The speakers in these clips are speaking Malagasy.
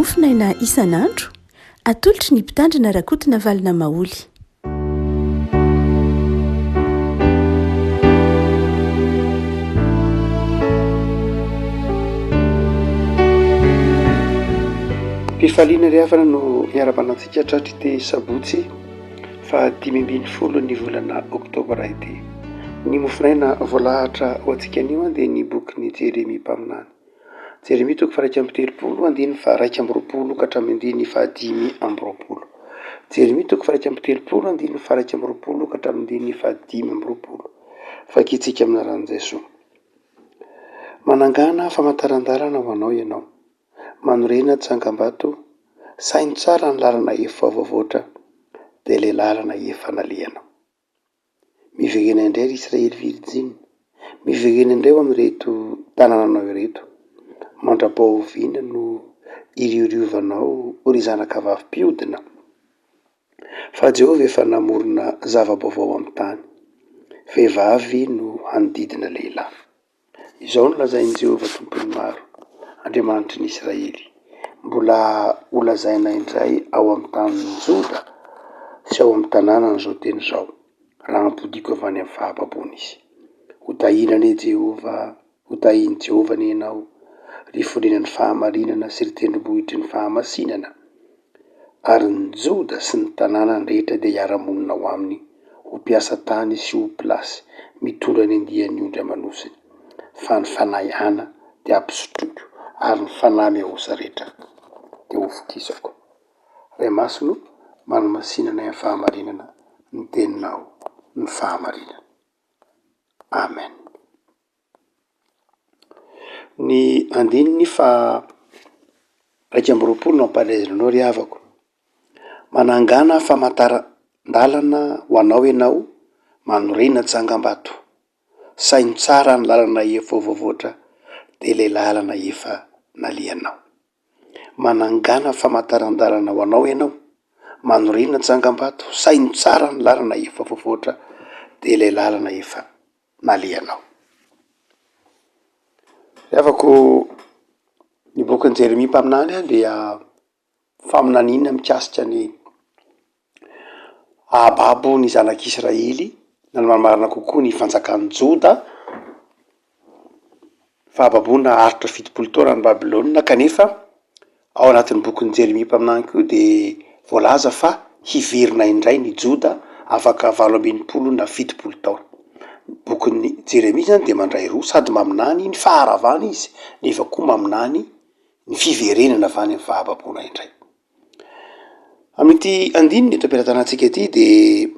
Mofonaina isan'andro, atolotry ny Mpitandrina Rakotonavalona Maholy. Fifaliana ry havana no iarahabana antsika hatratr'ity sabotsy faha 15 ny volana oktobra ity. Ny mofonaina voalahatra ho antsika anio dia ny bokin'i Jeremia mpaminany. Jeremia toko faha 31 andininy faha 21 ka hatramin'ny andininy faha 25. Jeremia toko faha 31 andininy faha 21 ka hatramin'ny andininy faha 25. Vakintsika amin'ny anaran'i Jesoa. Manangàna famantaran-dalana ho anao ianao. Manorena tsangambato, saino tsara ny lalana efa voavoatra, dia ilay lalana efa nalehanao. Miverena indray ry Israely virjiny, miverena indray ho amin'ireto tanànanao ireto. Mandra-pahoviana no hirioriovanao ry zanakavavy mpiodina? Fa Jehovah efa namorona zava-baovao amin'ny tany, vehivavy no hanodidina lehilahy. Izao no lazain'i Jehovah Tompon'ny maro, Andriamanitry ny Israely, Mbola holazaina indray ao amin'ny tanin'i Joda sy ao amin'ny tanànany izao teny izao, raha hampodiako avy any amin'ny fahababoana izy. Hotahina anie Jehovah, hotahin'i Jehovah anie ianao, ry fonenan'ny fahamarinana sy ry tendrombohitry ny fahamasinana. Ary ny Joda sy ny tanànany rehetra dia hiara-monina ao aminy ho mpiasa tany sy ho mpilasy mitondra ny andian'ny ondry aman'osiny, fa ny fanahy ana dia hampisotroiko ary ny fanahy mihaosa rehetra dia hovokisako. Ray Masina o, manamasina anay amin'ny fahamarinana, ny teninao no fahamarinana. Amen. Ny andininy faha 21 no ampalaizina anao ry havako. Manangàna famantaran-dalana ho anao ianao, manorena tsangambato. Saino tsara ny lalana efa voavoatra, dia ilay lalana efa nalehanao. Manangàna famantaran-dalana ho anao ianao, manorena tsangambato, saino tsara ny lalana efa voavoatra, dia ilay lalana efa nalehanao. Ry havako, ny bokin'i Jeremia mpaminany dia faminaniana mikasika ny hahababo ny zanak'Israely, na ny marimarina kokoa ny fanjakan'i Joda, fahababoana haharitra 70 taona any Babylona, kanefa Ao anatin'ny bokin'i Jeremia mpaminany koa dia voalaza fa hiverina indray ny Joda afaka 68 na 70 taona. Ny bokin'i Jeremia izany dia mandray roa, sady maminany ny faharavana izy nefa koa maminany ny fiverenana avy any amin'ny fahababoana indray. Amin'ity andininy eto am-pelatanantsika ity dia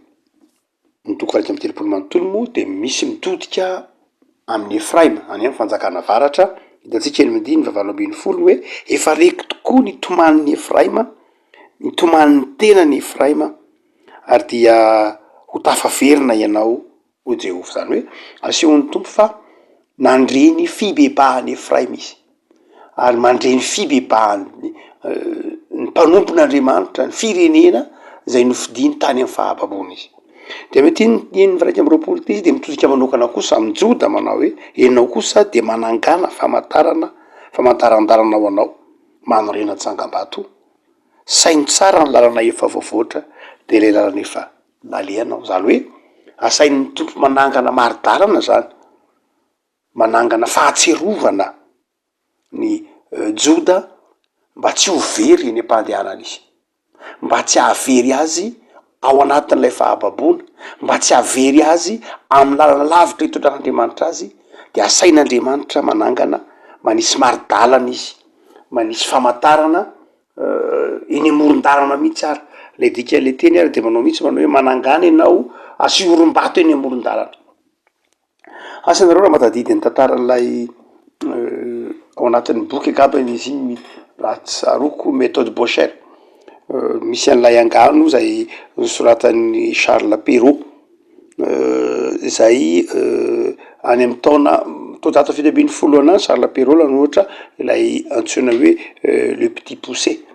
Ny toko 31 manontolo moa dia misy mitodika amin'i Efraima, any amin'ny fanjakana avaratra. Hitantsika eny amin'ny andininy fahavalo ambin'ny folo hoe efa reko tokoa ny tomanin'i Efraima, ny tomanin'ny tenan'i Efraima, ary dia ho tafaverina ianao, hoy Jehovah. Izany hoe asehon'ny Tompo fa nandre ny fibebahan'i Efraima izy. ary mandre ny fibebahan'ny ny mpanompon'Andriamanitra, ny firenena izay nofidiny tany amin'ny fahababoana izy. De amin'ity andininy faha 21 ity izy de mitodika manokana kosa amin'i Joda manao hoe, ianao kosa dia manangàna famantarana, famantaran-dalana ho anao, manorena tsangambato, saino tsara ny lalana efa voavoatra, de ilay lalana efa nalehanao. Zany hoe asain'ny Tompo manangana mari-dalana zany. manangana fahatsiarovana ny Joda mba tsy ho very eny am-pandehanana izy, mba tsy hahavery azy ao anatin'ilay fahababoana, mba tsy hahavery azy amin'ny lalana lavitra itondran'Andriamanitra azy, de asain'Andriamanitra manangana, manisy mari-dalana izy, manisy famantarana eny amoron-dalana mihitsy ary, le dikan'le teny ary de manao mihitsy manao hoe manangana ianao, asio orim-bato eny amoron-dalana. Asa nareo raha mahatadidy ny tantaran'ilay ao anatin'ny boky angamba izy iny raha tsy tsaroako méthode Boscher, misy an'ilay angano zay nosoratan'i Charles Perrault izay any amin'ny taona taonjato faha 17 any Charles Perrault nanoratra ilay antsoina hoe le petit poucet.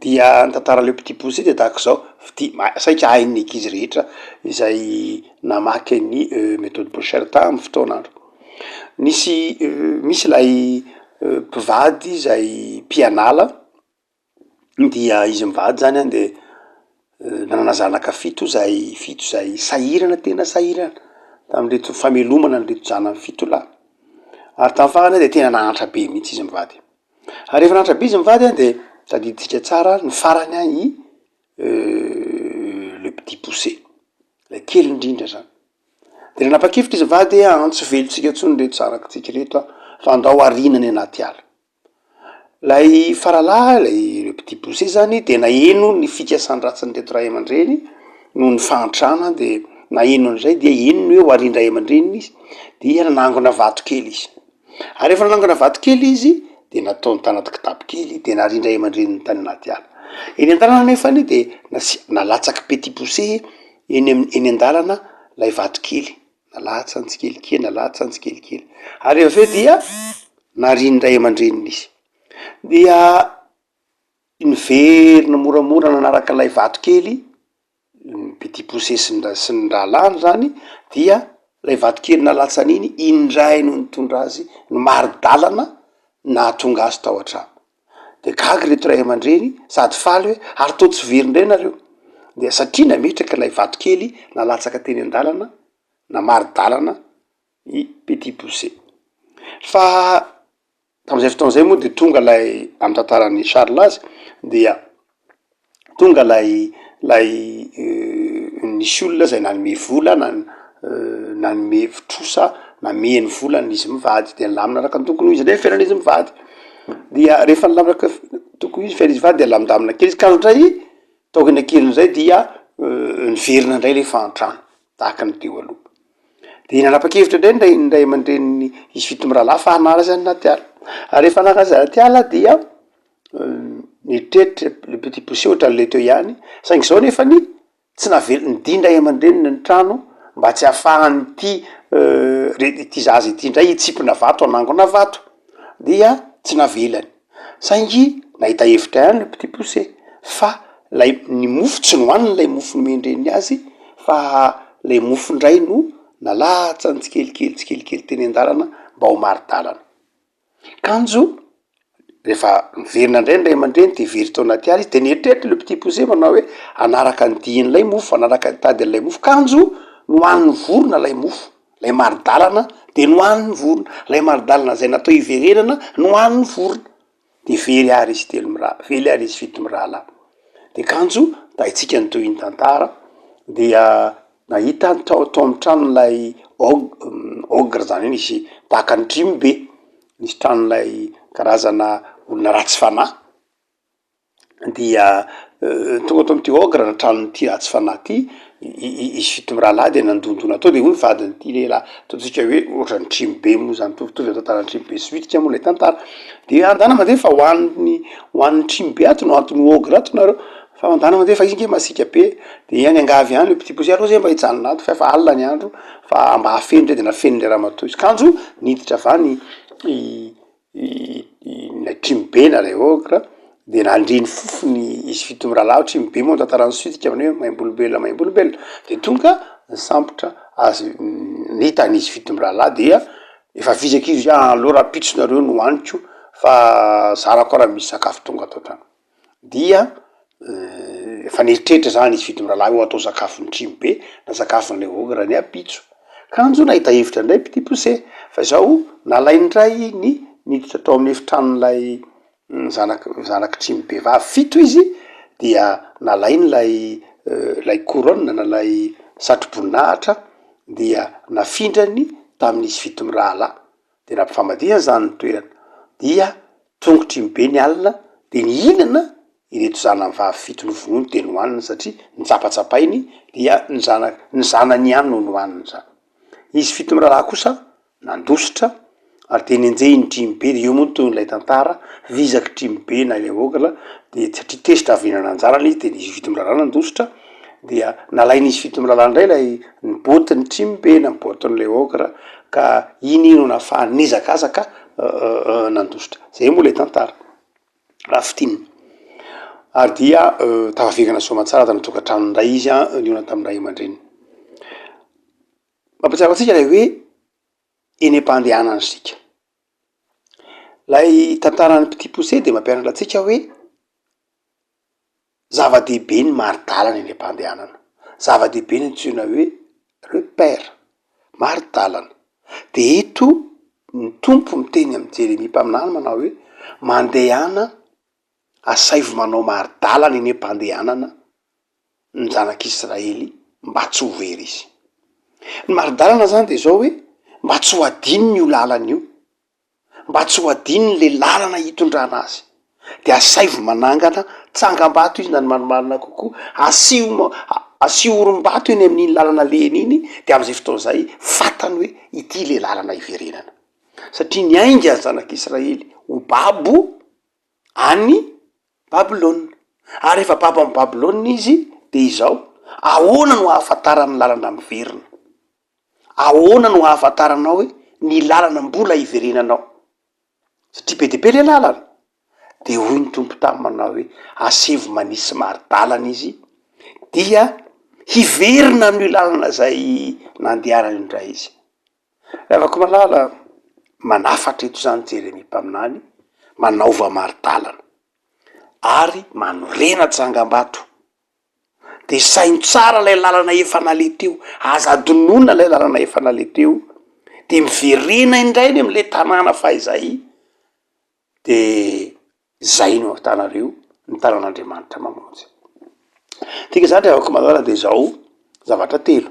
Dia ny tantara le petit poucet dia tahaka izao, fitia saika hain'ny ankizy rehetra izay namaky ny méthode Boscher tamin'ny fotoan'andro. Nisy misy ilay mpivady izay mpianala. Dia izy mivady zany an de nanana zanaka fito zay, fito zay sahirana tena sahirana tamin'ireto famelomana an'ireto zanany fito lahy. Ary tamin'ny farany de tena nahantra be mihitsy izy mivady. Ary rehefa nahantra be izy mivady an de tadidintsika tsara ny farany an i le petit poucet, lay kely indrindra zany. De nanapa-kevitra izy mivady hoe an tsy velontsika intsony reto zanakitsika reto an fa andao ariana any anaty ala. Lay faralahy, lay le petit poucet zany de naheno ny fikasan-dratsin'ireto ray aman-dreny noho ny fahantrana de naheno an'izay dia henony hoe ho arian-dray aman-dreniny izy dia nanangona vato kely izy, ary rehefa nanangona vato kely izy de nataony tanaty kitapo kely de narian-dray aman-dreniny tany anaty ala, eny an-dalana nefany de nasi- nalatsaky petit poucet eny am- eny an-dalana lay vato kely. Nalatsany tsikelikely, nalatsany tsikelikely, ary avy eo dia narian'ny ray aman-dreniny izy. Dia niverina moramora nanaraka ilay vato kely, ny petit poucet sy ny sy ny rahalahiny zany, dia ilay vato kely nalatsany iny, iny indray no nitondra azy nimari-dalana nahatonga azy tao an-trano. De gaga ireto ray aman-dreny sady faly hoe ary toa tsy very indray nareo, dia satria nametraka ilay vato kely nalatsaka teny an-dalana namari-dalana i petit poucet. Fa tamin'izay fotoana izay moa de tonga ilay amin'ny tantaran'i Charles azy dia Tonga lay lay nisy olona zay nanome vola na nanome trosa namehy ny volany izy mivady de nilamina araka ny tokony ho izy ndray ny fiainan'izy mivady, dia rehefa nilamina araka ny tokony ho izy ny fiainan'izy mivady de nilamindamina kely izy ka ndray taoriana kelin'izay dia niverina ndray le fahantrana tahaka ny teo aloha, de nanapa-kevitra ndray ny ray ny ray aman-dreniny izy fito mirahalahy fa hanala azy any anaty ala, ary rehefa hanala azy anaty ala dia Mieritreritra le petit poucet ohatran'le teo ihany, saingy zao nefany tsy navelany nidin-dray aman-dreniny ny trano mba tsy ahafahan'ity re- ity zaza ity indray hitsipona vato hanangona vato, dia tsy navelany, saingy nahita hevitra ihany le petit poucet fa lay ny mofo tsy nohaniny lay mofo nomen-dreniny azy fa lay mofo indray no nalatsany tsikelikely tsikelikely teny an-dalana mba ho mari-dalana. Kanjo rehefa niverina indray ny ray aman-dreny de very tao anaty ala izy de nieritreritra le petit poucet manao hoe hanaraka ny dian'ilay mofo, hanaraka hitady an'ilay mofo, kanjo nohanin'ny vorona ilay mofo, ilay mari-dalana de nohanin'ny vorona, ilay mari-dalana zay natao hiverenana nohanin'ny vorona. De very ary izy telo mira- very ary izy fito mirahalahy. De kanjo haintsika ny tohin'ny tantara dia nahita ny tao tao amin'ny tranon'ilay og- ogre zany hoe nisy tahaka ny trimobe, nisy tranon'ilay karazana olona ratsy fanahy, dia tonga tao amin'ity ogre na tranon'ity ratsy fanahy ity izy fito mirahalahy de nandondona tao de hoy ny vadin'ity lehilahy ataontsika hoe ohatran'ny trimobe moa zany mitovitovy amin'ny tantaran'ny trimobe sy vitika moa ilay tantara, de andana mandeha fa hohanin'ny hohanin'ny trimobe ato no anton'ny ogre ato nareo fa mandana mandeha fa izy nge masiaka be, de niangavy ihany le petit poucet aleo zay mba hijanona ato fa efa alina ny andro fa mba hafeno ndray de nafeniny le ramatoa izy, kanjo niditra avy any i ilay trimobe na ilay ogre de nandre ny fofony izy fito mirahalahy, trimobe moa ny tantaran'ny sitrika amin'ny hoe maimbo-olombelona maimbo-olombelona, de tonga nisambotra azy nahita an'izy fito mirahalahy dia efa vizaka izy hoe aleo rahampitso nareo no hohaniko fa zarako raha misy sakafo tonga ato an-trano. Dia efa nieritreritra zany izy fito mirahalahy hoe atao sakafon'ny trimobe na sakafon'ilay ogre ny ampitso. Kanjo nahita hevitra indray petit poucet fa izao nalainy indray ny niditra tao amin'ny efitranon'ilay zanak- zanak'i trimobe vavy fito izy dia nalainy ilay ilay couronne na ilay satroboninahitra dia nafindrany tamin'izy fito mirahalahy. De nampifamadihany zany ny toerana dia tongotry ny be ny alina de nihinana ireto zanany vavy fito novonoiny de nohaniny satria nitsapatsapainy dia ny zana- ny zanany ihany no nohaniny zany. Izy fito mirahalahy kosa nandositra ary de nenjehin'ny trimobe de eo moa ny tohin'ilay tantara, vizaky trimobe na ilay ogre de satria tezitra avy nihinana anjarany izy de izy fito mirahalahy nandositra dia nalain'izy fito mirahalahy indray ilay ny boatin'ny trimobe na ny boatin'ilay ogre ka iny no nahafahany nihazakazaka nandositra. Zay moa ilay tantara raha fintinina. Ary dia tafaverina soamantsara tany an-tokantrano indray izy an, nihaona tamin'ny ray aman-dreniny. Mampahatsiaro antsika ilay hoe eny am-pandehanana isika. Ilay tantaran'ny petit poucet dia mampianatra antsika hoe. Zava-dehibe ny mari-dalana eny am-pandehanana. Zava-dehibe ny antsoina hoe repère, mari-dalana. De eto ny Tompo miteny amin'i Jeremia mpaminany manao hoe, mandehana asaivo manao mari-dalana eny am-pandehanana ny zanak'Israely mba tsy ho very izy. Ny mari-dalana zany de zao hoe mba tsy ho adinony io lalana io. mba tsy ho adinony le lalana hitondrana azy, de asaivo manangana tsangambato izy na ny marimarina kokoa, asio asio orimbato eny amin'iny lalana alehany iny de am'zay fotoana zay fantany hoe ity le lalana hiverenana, satria niainga ny zanak'israely ho babo any Babylona, ary rehefa babo any Babylona izy de izao, ahoana no ahafantarany ny lalana miverina? Ahoana no ahafantaranao hoe ny lalana mbola hiverenanao? Satria be dia be le lalana. De hoy ny Tompo taminy manao hoe, asevo manisy mari-dalana izy, dia hiverina amin'io lalana izay nandehanany indray izy. Ry havako malala, manafatra eto izany Jeremia mpaminany, manaova mari-dalana, ary manorena tsangambato. De saino tsara ilay lalana efa naleha teo, aza adinoina ilay lalana efa naleha teo, de miverena indray any am'le tanàna fahizay, de zay no ahitanareo ny tanan'Andriamanitra mamonjy. Dika zany ry havako malala de zao, zavatra telo,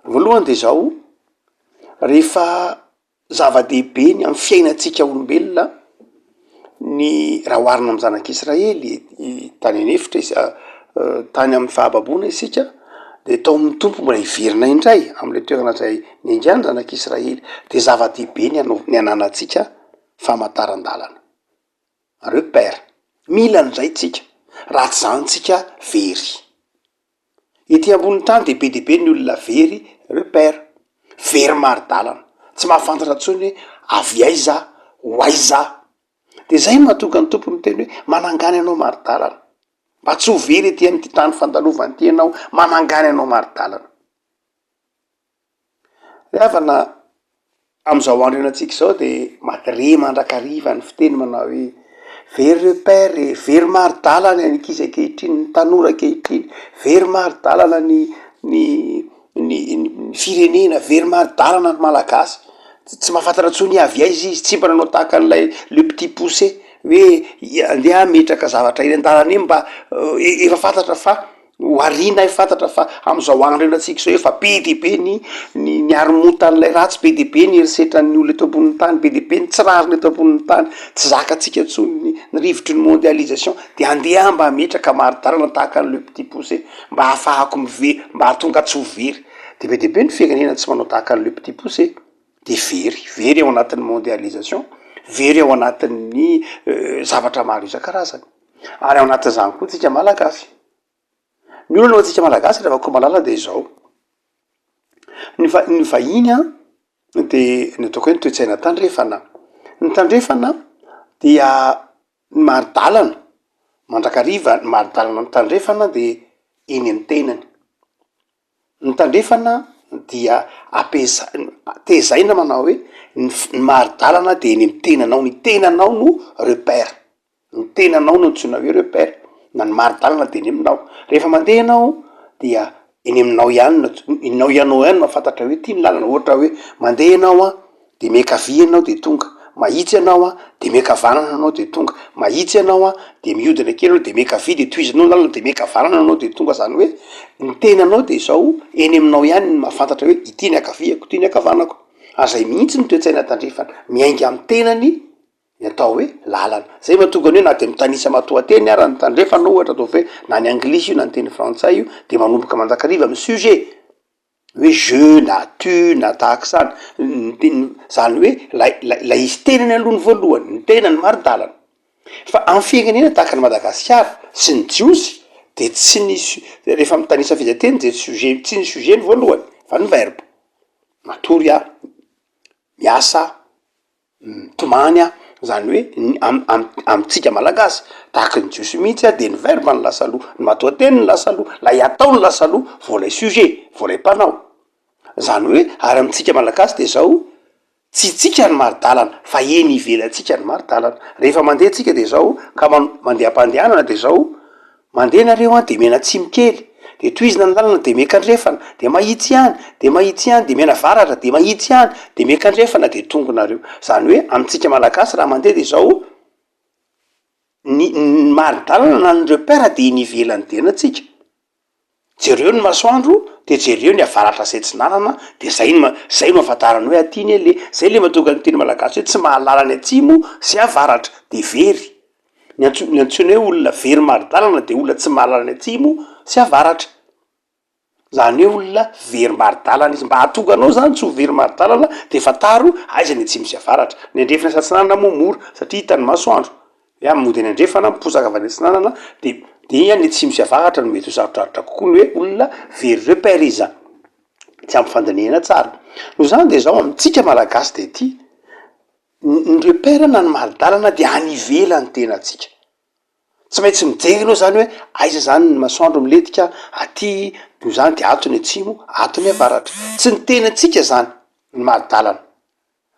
voalohany de zao, rehefa Zava-dehibe ny amin'ny fiainantsika olombelona ny raha oharina amin'ny zanak'Israely tany an'efitra is- tany amin'ny fahababoana isika de tao amin'ny Tompo mbola hiverina indray am'le toerana zay niaingàny zanak'Israely de zava-dehibe ny anao- ny ananantsika famantaran-dalana, repère, mila an'izay tsika raha tsy zany tsika very. Ety ambonin'ny tany dia be dia be ny olona very repère, very mari-dalana, tsy mahafantatra intsony hoe avy aiza ho aiza aho. De zay no mahatonga ny Tompo miteny hoe manangana ianao mari-dalana, mba tsy ho very ety amin'ity tany fandalovana ity ianao, manangana ianao mari-dalana. Ry havana, amin'izao andro iainantsika izao dia madre mandrakariva ny fiteny manao hoe very repère e, very mari-dalana ny ankizy ankehitriny, ny tanora ankehitriny, very mari-dalana ny ny ny ny firenena, very mari-dalana ny malagasy, tsy mahafantatra intsony hoe avy aiza izy, tsy mba nanao tahaka an'ilay le petit poucet hoe andeha hametraka zavatra eny an-dalana eny mba efa fantatra fa Ho ariana fantatra fa amin'izao andro iainantsika izao efa be dia be ny ny ny haromotan'ilay ratsy, be dia be ny herisetran'ny olona eto ambonin'ny tany, be dia be ny tsy rariny eto ambonin'ny tany, tsy zakantsika intsony ny ny rivotry ny mondialisation, de andeha aho mba hametraka mari-dalana tahaka an'i le petit poucet mba hahafahako mive- mba hahatonga tsy ho very, de be dia be ny firenena tsy manao tahaka an'i le petit poucet de very, very ao anatin'ny mondialisation, very ao anatin'ny zavatra maro isan-karazany. Ary ao anatin'izany koa tsika Malagasy. Ny olana ho antsika Malagasy ry Ravakomalala dia izao, ny va- ny vahiny an de ny ataoko hoe ny toe-tsaina tandrefana, ny tandrefana dia ny mari-dalana mandrakariva ny mari-dalana ny tandrefana de eny amin'ny tenany. Ny tandrefana dia ampiasa- tezaina manao hoe ny f- ny mari-dalana de eny amin'ny tenanao, ny tenanao no repère, ny tenanao no antsoina hoe repère, na ny mari-dalana de eny aminao, rehefa mandeha ianao dia eny aminao ihany no ants- ianao ianao ihany no mahafantatra hoe ity ny lalana, ohatra hoe mandeha ianao an de miankavia ianao de tonga, mahitsy ianao an de miankavanana ianao de tonga, mahitsy ianao an de mihodina kely ianao de miankavia de tohizanao ny lalana de miankavanana ianao de tonga, zany hoe ny tenanao de zao eny aminao ihany no mahafantatra hoe ity ny ankaviako ity ny ankavanako, ary zay mihitsy ny toe-tsaina tandrefana, miainga amin'ny tenany ny atao hoe lalana, zay mahatonga ny hoe na de mitanisa matoanteny ara ny tandrefana ohatra ataovy hoe na ny anglisy io na ny teny frantsay io de manomboka mandrakariva amin'ny sujet. hoe je na tu na tahaka izany, ny teny zany hoe lay lay lay izy tenany aloha ny voalohany, ny tenany mari-dalana, fa amin'ny firenena tahaka an'i Madagasikara sy ny jiosy de tsy ny su- rehefa mitanisa fehezanteny de sujet tsy ny sujet ny voalohany fa ny verbe, matory aho, miasa aho. Mitomany aho, zany hoe ny am- am- amintsika malagasy tahaky ny jiosy mihitsy a de ny verbe no lasa aloha, ny matoanteny no lasa aloha, lay atao no lasa aloha vao lay sujet, vao lay mpanao, zany hoe ary amintsika malagasy de zao, tsy tsika no mari-dalana fa eny ivelantsika no mari-dalana, rehefa mandeha tsika de zao ka man- mandeha am-pandehanana de zao. Mandeha nareo an, de mianatsimo kely, de tohizina ny lalana de miankandrefana, de mahitsy ihany, de mahitsy ihany, de mianavaratra, de mahitsy ihany, de miankandrefana de tonga nareo. Zany hoe amintsika malagasy raha mandeha de zao, ny ny mari-dalana na ny repère de eny ivelan'ny tenantsika. Jereo ny masoandro de jereo ny avaratra sy atsinanana de zay no zay no ahafantarana hoe aty anie le, zay le mahatonga ny teny malagasy hoe tsy mahalala ny atsimo sy avaratra de very. Ny antso- ny antsoina hoe olona very mari-dalana de olona tsy mahalala ny atsimo sy avaratra. Zany hoe olona very mari-dalana izy. Mba hahatonga anao zany tsy ho very mari-dalana de fantaro aiza ny atsimo sy avaratra. Ny andrefana sy atsinanana moa mora satria hitan'ny masoandro. Hoe mody any andrefana, miposaka avy any atsinanana, de de any atsimo sy avaratra no mety ho sarotrarotra kokoa ny hoe olona very repère izy zany, tsy ampy fandinihana tsara. Noho izany de zao amintsika malagasy de ity, ny ny repère na ny mari-dalana de any ivelan'ny tenantsika, tsy maintsy mijery ianao zany hoe aiza zany ny masoandro milentika aty, noho izany de ato ny atsimo, ato ny avaratra, tsy ny tenantsika zany ny mari-dalana.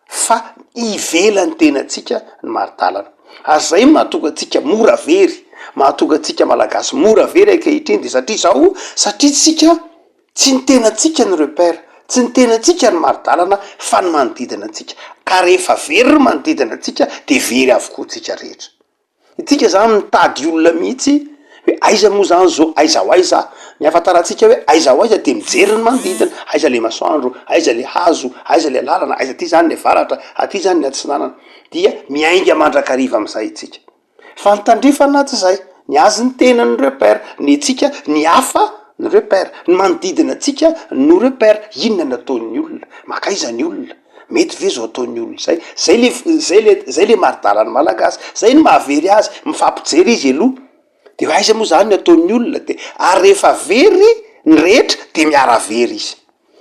fa ivelan'ny tenantsika ny mari-dalana. Ary zay no mahatonga antsika mora very, mahatonga antsika Malagasy mora very ankehitriny de satria zao, satria tsika tsy ny tenantsika ny repère, tsy ny tenantsika ny mari-dalana fa ny manodidina antsika, ka rehefa very ny manodidina antsika de very avokoa tsika rehetra. Itsika zany mitady olona mihitsy hoe aiza moa zany zao, aiza ho aiza aho? Ny ahafantarantsika hoe aiza ho aiza de mijery ny manodidina, aiza le masoandro, aiza le hazo, aiza le lalana, aiza aty zany ny avaratra, aty zany ny atsinanana, dia miainga mandrakariva am'zay itsika. Fa ny tandrefana tsy zay, ny azy ny tenany ny repère, ny antsika ny hafa ny repère, ny manodidina antsika no repère, inona no ataon'ny olona, mankaiza ny olona? Mety ve zao ataon'ny olona zay? Zay le zay le zay le mari-dalan'ny malagasy, zay no mahavery azy, mifampijery izy aloha de hoe aiza moa zany ny ataon'ny olona de ary rehefa very ny rehetra de miara-very izy,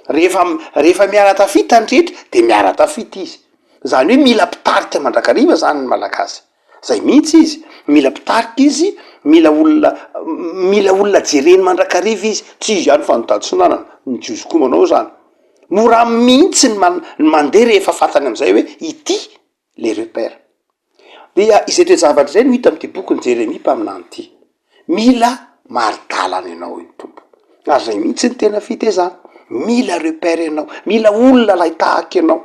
rehefa rehefa miara-tafita ny rehetra de miara-tafita izy, zany hoe mila mpitarika mandrakariva zany ny malagasy, zay mihitsy izy, mila mpitarika izy, mila olona mila olona jereny mandrakariva izy, tsy izy ihany fa ny tantsinanana, ny jiosy koa manao zany. Mora mihitsy ny man- ny mandeha rehefa fantany amin'izay hoe ity le repère. Dia izay toe-javatra izay no hita amin'ity bokin'i Jeremia mpaminany ity. Mila mari-dalana ianao hoy ny Tompo. Ary izay mihitsy ny tena fitezana. Mila repère ianao, mila olona alain-tahaka ianao,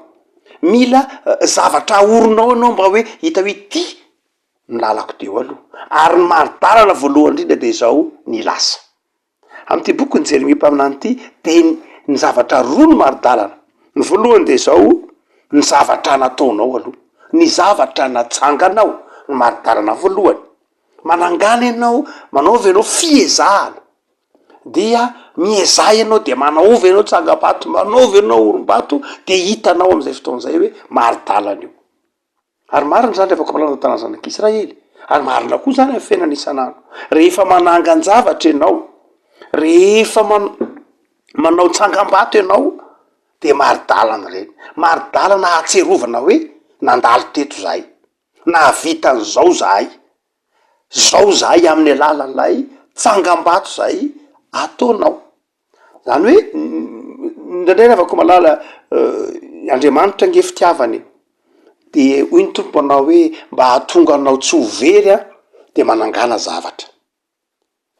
mila zavatra ahorinao ianao mba hoe hita hoe ity ny lalako teo aloha. Ary ny mari-dalana voalohany indrindra dia izao, ny lasa. Amin'ity bokin'i Jeremia mpaminany ity dia ny zavatra roa no mari-dalana. Ny voalohany dia izao, ny zavatra nataonao aloha, ny zavatra natsanganao no mari-dalana voalohany. Manangana ianao, manaova ianao fiezahana, dia miezaha ianao dia manaova ianao tsangam-bato, manaova ianao orim-bato, dia hitanao amin'izay fotoana izay hoe mari-dalana io. Ary marina izany rehefa koa manao tanàna zanak'Israely. Ary marina koa izany amin'ny fiainana isan'andro. Rehefa manangan-javatra ianao, rehefa man- manao tsangambato ianao, de mari-dalana ireny. Mari-dalana ahatsiarovana hoe nandalo teto izahay, nahavita an'izao izahay, zao izahay amin'ny alalan'ilay tsangambato izay ataonao. Zany hoe indraindray ry havako malala, Andriamanitra ange fitiavana e, de hoy ny Tompo manao hoe mba hahatonga anao tsy ho very aho de manangàna zavatra,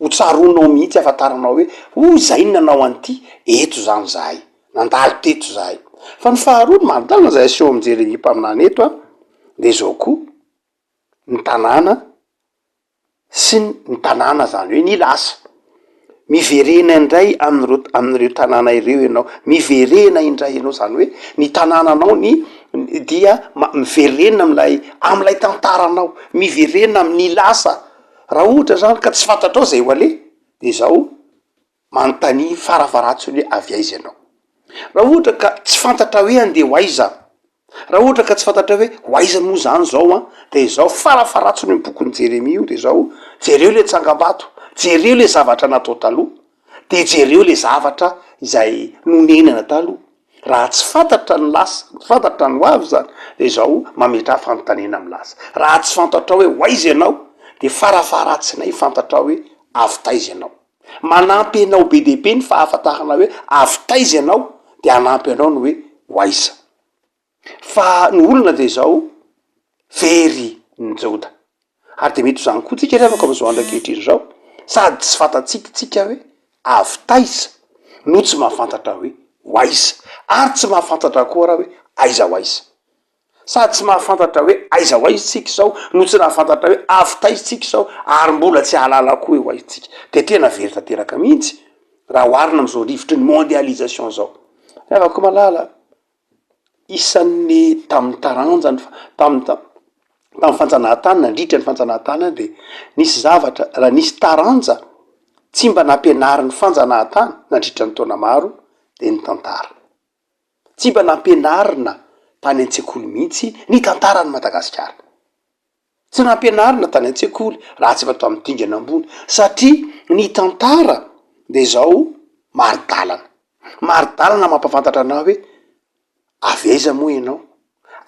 ho tsaroanao mihitsy ahafantaranao hoe hoy zay no nanao an'ity, eto zany zahay, nandalo teto zahay. Fa ny faharoa ny mari-dalana zay aseho amin'i Jeremia mpaminany eto an, de zao koa, ny tanàna sy ny tanàna zany hoe ny lasa. Miverena indray amin'ireo amin'ireo tanàna ireo ianao, miverena indray ianao zany hoe ny tanànanao ny dia ma- miverena amin'ilay amin'ilay tantaranao, miverena amin'ny lasa. Raha ohatra zany ka tsy fantatrao zay ho aleha de zao manontania farafaharatsiny hoe avy aiza ianao. Raha ohatra ka tsy fantatra hoe andeha ho aiza, raha ohatra ka tsy fantatra hoe ho aiza moa zany zao an, de izao farafaharatsiny io bokin'i Jeremia io de zao, jereo le tsangambato, jereo le zavatra natao taloha, de jereo le zavatra izay nonenana taloha. Raha tsy fantatra ny lasa, tsy fantatra ny ho avy zany, de zao mametraha fanontaniana amin'ny lasa. Raha tsy fantatrao hoe ho aiza ianao, de farafaharatsiny fantatrao hoe avy taiza ianao. Manampy anao be dia be ny fahafantarana hoe avy taiza ianao de hanampy anao ny hoe ho aiza. Fa ny olona de izao, very ny Joda. Ary de mety ho zany koa tsika ry havako amin'izao andro ankehitriny izao. Sady tsy fantatsika tsika hoe avy taiza no tsy mahafantatra hoe ho aiza, ary tsy mahafantatra koa raha hoe aiza ho aiza. Sady tsy mahafantatra hoe aiza ho aiza isika izao no tsy nahafantatra hoe avy taiza isika izao ary mbola tsy hahalala koa hoe ho aiza isika. Dia tena very tanteraka mihitsy raha oharina amin'izao rivotry ny mondialisation izao. Ry havako malala, isan'ny tamin'ny taranja ny tamin'ny tamin'ny fanjanahantany, nandritra ny fanjanahantany dia nisy zavatra, raha nisy taranja tsy mba nampianarin'ny fanjanahantany nandritra ny taona maro dia ny tantara. Tsy mba nampianarina tany an-tsekoly mihitsy ny tantaran'i Madagasikara. Tsy nampianarina tany an-tsekoly raha tsy efa tamin'ny dingana ambony satria ny tantara dia izao mari-dalana. Mari-dalana mampahafantatra anao hoe avy aiza moa ianao?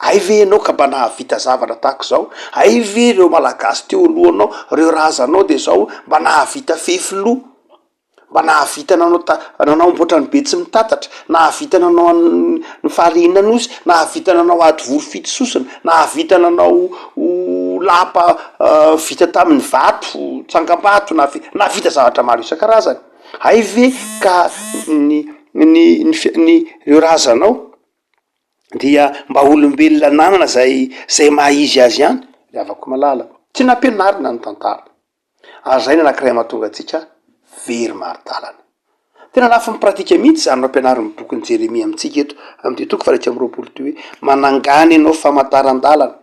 Hay ve ianao ka mba nahavita zavatra tahaka izao? Hay ve ireo Malagasy teo alohanao, ireo razanao dia izao mba nahavita fefiloha? Mba nahavita nanao ta- nanamboatra ny Betsimitatatra, nahavita nanao an- ny Farihin'Anosy, nahavita nanao ady vory fitososana, nahavita nanao lapa vita tamin'ny vato, tsangambato, nahavi- nahavita zavatra maro isan-karazany. Hay ve ka ny ny ny fi- ny ireo razanao dia mba olombelona nanana zay zay maha izy azy ihany? Ry havako malala, tsy nampianarina ny tantara. Ary izay ny anankiray mahatonga antsika very mari-dalana. Tena lafiny pratika mihitsy izany nampianarin'ny bokin'i Jeremia amintsika eto amin'ity toko faha-21 ity hoe, Manangana ianao famantaran-dalana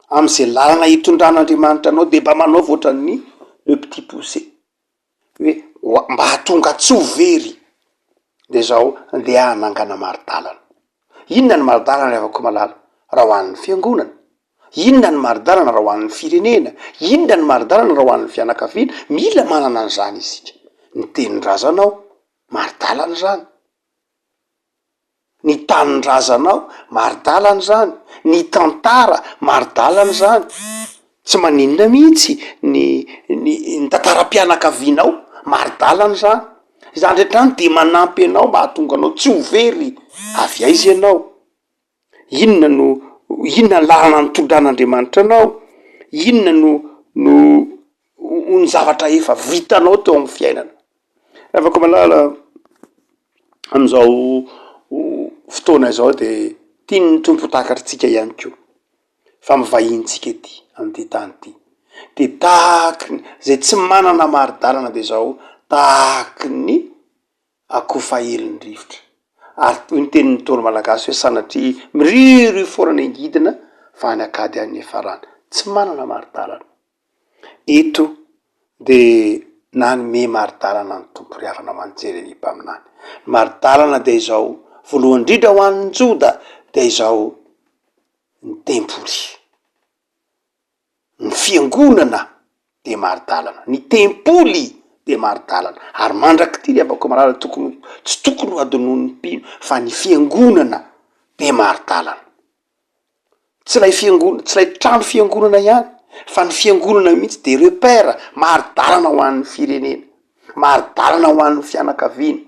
amin'izay lalana hitondran'Andriamanitra anao dia mba manaova ohatran'ny le petit poucet. Hoe mba hahatonga tsy ho very dia izao ndeha hanangana mari-dalana. Inona ny mari-dalana ry havako malala? Raha ho an'ny fiangonana. Inona ny mari-dalana raha ho an'ny firenena? Inona ny mari-dalana raha ho an'ny fianakaviana? Mila manana an'izany isika. Ny tenin-drazanao, mari-dalana izany. Ny tanindrazanao, mari-dalana izany. Ny tantara, mari-dalana izany. Tsy maninona mihitsy ny ny ny tantaram-pianakavianao, mari-dalana izany. Izany rehetra izany dia manampy anao mba hahatonga anao tsy ho very avy aiza ianao. Inona no, inona ny lalana nitondran'Andriamanitra anao? Inona no no ny zavatra efa vitanao teo amin'ny fiainana? Ravako malala, amin'izao fotoana izao de tian'ny Tompo ho takatritsika ihany koa fa mivahintsika ety amin'ity tany ity, de tahaky ny zay tsy manana mari-dalana de zao tahaky ny akoho fahelin'ny rivotra. Ary hoy ny tenin'ny Ntaolo malagasy hoe sanatria miriorio foana ny angidina fa any an-kady any niafarana. Tsy manana mari-dalana. Eto dia nanome mari-dalana ny Tompo ry havana ho an'i Jeremia mpaminany. Ny mari-dalana dia izao, voalohany indrindra ho an'ny Joda dia izao, ny tempoly. Ny fiangonana dia mari-dalana, ny tempoly dia mari-dalana, ary mandrak'ity ry havako malala tokony tsy tokony ho adinoin'ny mpino fa ny fiangonana dia mari-dalana. Tsy ilay fiangonana, tsy ilay trano fiangonana ihany fa ny fiangonana mihitsy dia repère, mari-dalana ho an'ny firenena. Mari-dalana ho an'ny fianakaviana.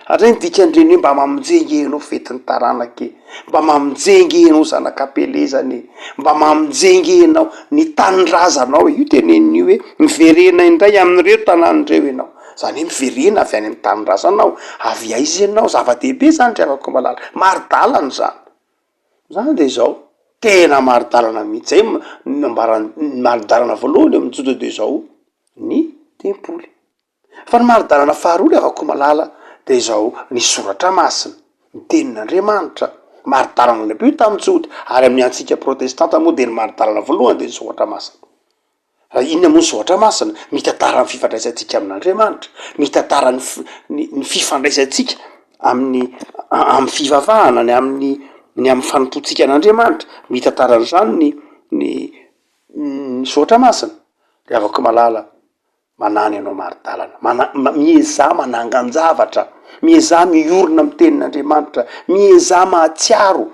Ary zay ny dikan'ireny hoe mba mamonje nge ianao fetin'ny taranaka e! Mba mamonje nge ianao zanak'ampielezana e! Mba mamonje nge ianao ny tanindrazanao e! Io teneniny io hoe miverena indray amin'ireo tanàna ireo ianao. Izany hoe miverena avy any amin'ny tanindrazanao. Avy aiza ianao? Zava-dehibe izany ry havako malala. Mari-dalana izany. Izany dia izao, tena mari-dalana mihitsy. Zay no nambaran'ny mari-dalana voalohany eo amin'ny Joda dia izao, ny tempoly. Fa ny mari-dalana faharoa ry havako malala dia izao, ny soratra masina, ny tenin'Andriamanitra. Mari-dalana lehibe io tamin'ny Joda, ary amin'ny antsika protestanta moa dia ny mari-dalana voalohany dia ny soratra masina. Raha inona moa ny soratra masina? Mitantara ny fifandraisantsika amin'Andriamanitra, mitantara ny ny fifandraisantsika amin'ny amin'ny fivavahana, ny amin'ny ny amin'ny fanompoantsika an'Andriamanitra, mitantara an'izany ny ny ny soratra masina. Ry havako malala, manana ianao mari-dalana, mana- miezaha manangan-javatra, miezaha miorina amin'ny tenin'Andriamanitra, miezaha mahatsiaro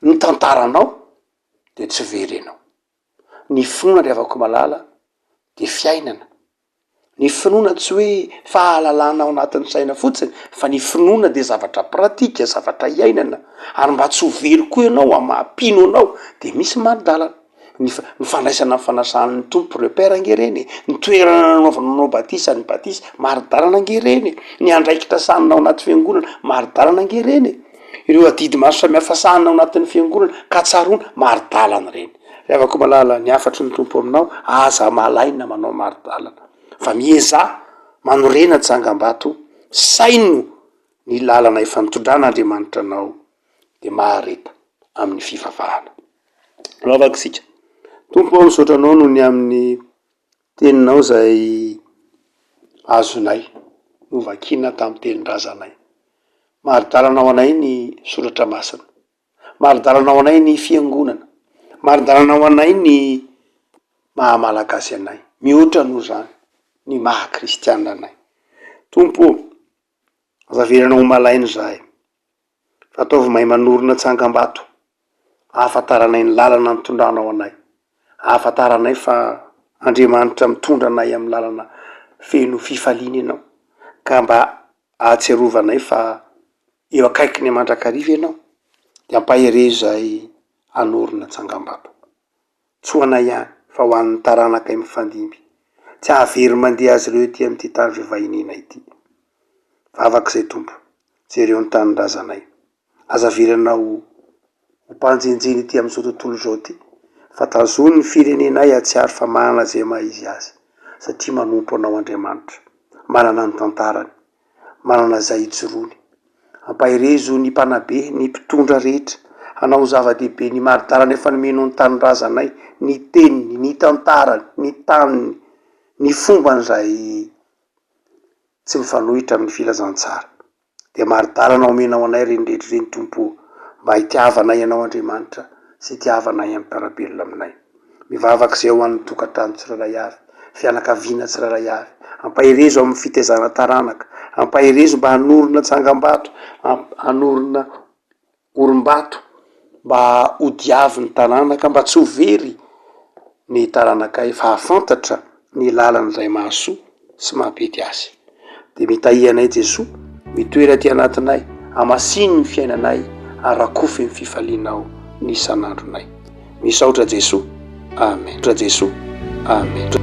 ny tantaranao de tsy very ianao. Ny finoana ry havako malala dia fiainana. Ny finoana tsy hoe fahalalana ao anatin'ny saina fotsiny fa ny finoana dia zavatra pratika, zavatra iainana ary mba tsy ho very koa ianao amin'ny maha mpino anao dia misy mari-dalana. Ny ny fandraisana ny fanasan'ny Tompo, repère ange ireny e! Ny toerana nanaovana anao batisa, ny batisa, mari-dalana ange ireny e! Ny andraikitra sahanina ao anaty fiangonana, mari-dalana ange ireny e! Ireo adidy maro samihafa sahanina ao anatin'ny fiangonana ka tsaroana, mari-dalana ireny. Ry havako malala, ny hafatry ny Tompo aminao, aza malaina manao mari-dalana, fa miezaha manorena tsangambato, saino ny lalana efa nitondran'Andriamanitra anao, dia mahareta amin'ny fivavahana. Vavaka isika. Tompo ô, misaotra Anao noho ny amin'ny Teninao izay azonay novakiana tamin'ny tenin-drazanay. Mari-dalana ho anay ny Soratra Masina. Mari-dalana ho anay ny Fiangonana. Mari-dalana ho anay ny maha Malagasy anay. Mihoatra noho izany, ny maha Kristiana anay. Tompo ô, aza avelanao ho malaina izahay. Fa ataovy mahay manorina tsangambato ahafantaranay ny lalana nitondranao anay, ahafantaranay fa Andriamanitra mitondra anay amin'ny lalana feno fifaliana Ianao, ka mba ahatsiarovanay fa eo akaikinay mandrakariva Ianao, dia ampaherezo izahay hanorina tsangambato. Tsy ho anay ihany, fa ho an'ny taranakay mifandimby. Tsy hahavery mandeha azy ireo ety amin'ity tany fivahiniana ity. Vavaka izay Tompo, jereo ny tanindrazanay. Aza avelanao ho mpanjenjeny ety amin'izao tontolo izao ity, fa tazony ny firenenay hahatsiaro fa manana izay maha izy azy, satria manompo Anao Andriamanitra, manana ny tantarany. manana izay ijoroany. Ampaherezo ny mpanabe, ny mpitondra rehetra, hanao ho zava-dehibe ny mari-dalana efa nomenao ny tanindrazanay, ny teniny, ny tantarany, ny taniny, ny fombany izay tsy mifanohitra amin'ny filazantsara. Dia mari-dalana omenao anay ireny rehetra ireny Tompo ô, mba hitiavanay Anao Andriamanitra sy hitiavanay ny mpiara-belona aminay. Mivavaka izay ho an'ny tokantrano tsirairay avy, fianakaviana tsirairay avy. Ampaherezo amin'ny fitaizana taranaka. Ampaherezo mba hanorina tsangambato, hanorina orim-bato mba ho diavin'ny taranaka, mba tsy ho very ny taranakay fa hahafantatra ny lalana izay mahasoa sy mampety azy. Dia mitahia anay Jesoa, mitoera aty anatinay, hamasino ny fiainanay ary rakofy ny fifalianao ny isan'andronay. Misaotra Jesoa. Amen. Misaotra Jesoa. Amen.